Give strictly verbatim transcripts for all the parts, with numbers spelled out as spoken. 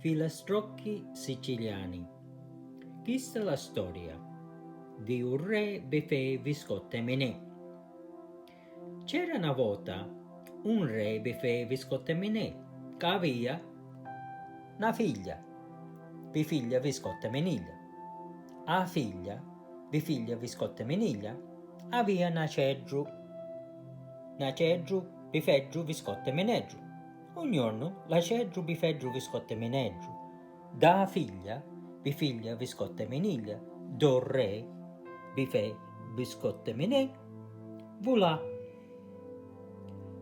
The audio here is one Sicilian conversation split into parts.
Filastrocchi siciliani. Chista è la storia di u re Bifè Viscotta e Minè. C'era na vota un re Bifè Viscotta e Minè ca avia na figlia, Bifiglia Viscotta e Miniglia. A figlia, Bifiglia Viscotta e Miniglia, avia n'aceddru, n'aceddru Bifeddru Viscotta e Mineddru. Un jornu l'aceddru Bifeddru Viscotta e Mineddru dâ figlia, Bifiglia Viscotta e Miniglia, dô re Bifè Viscotta e Minè, vulà.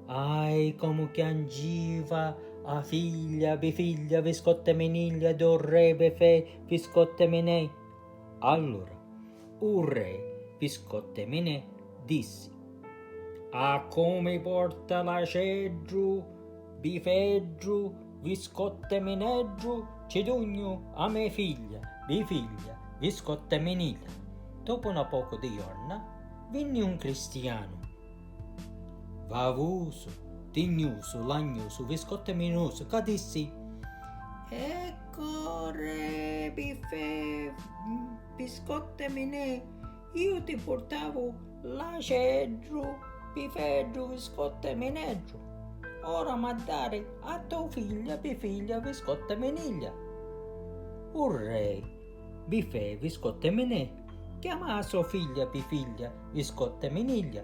Ahi, comu chiangiva a figlia, Bifiglia Viscotta e Miniglia, dô re Bifè Viscotta e Minè! Allura u re Viscotta e Minè dissi: A cu mi porta l'aceddru Bifeddru Viscotta e Mineddru, ci dugnu a me figlia, Bifiglia Viscotta e Miniglia. Dopu na pocu di jorna vinni un cristianu, vavusu, tignusu, lagnusu, viscotta e minusu, ca dissi: Ecco, re Bifè, Viscotta e Minè, iu ti purtavu l'aceddru Bifeddru Viscotta e Mineddru. Ora m'ha dari a to figlia Bifiglia Viscotta e Miniglia. U re Bifè Viscotta e Minè chiamà a so figlia Bifiglia Viscotta e Miniglia,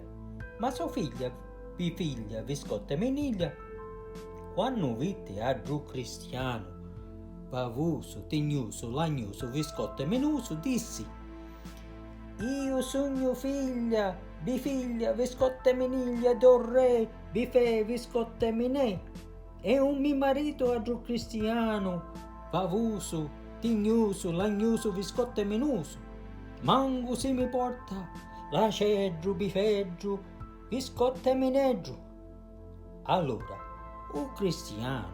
ma so figlia Bifiglia Viscotta e Miniglia, quannu vitti a ddu cristianu, vavusu, tignusu, lagnusu, viscotta e minusu, dissi: Iu sugnu figlia Bifiglia Viscotta e Miniglia dô re Bifè Viscotta e Minè, e un mi maritu a ddu cristianu, vavusu, tignusu, lagnusu, viscotta e minusu, mancu si mi porta l'aceddru Bifeddru Viscotta e Mineddru. Allura u cristianu,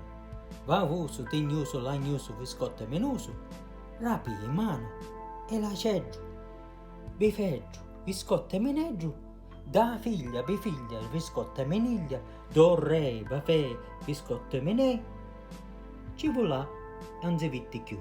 vavusu, tignusu, lagnusu, viscotta e minusu, rapì i manu e l'aceddru Bifeddru Viscotta e Mineddru dâ figlia Bifiglia Viscotta e Miniglia dô re Bifè Viscotta e Minè, ci vulà, anzi vitti cchiù.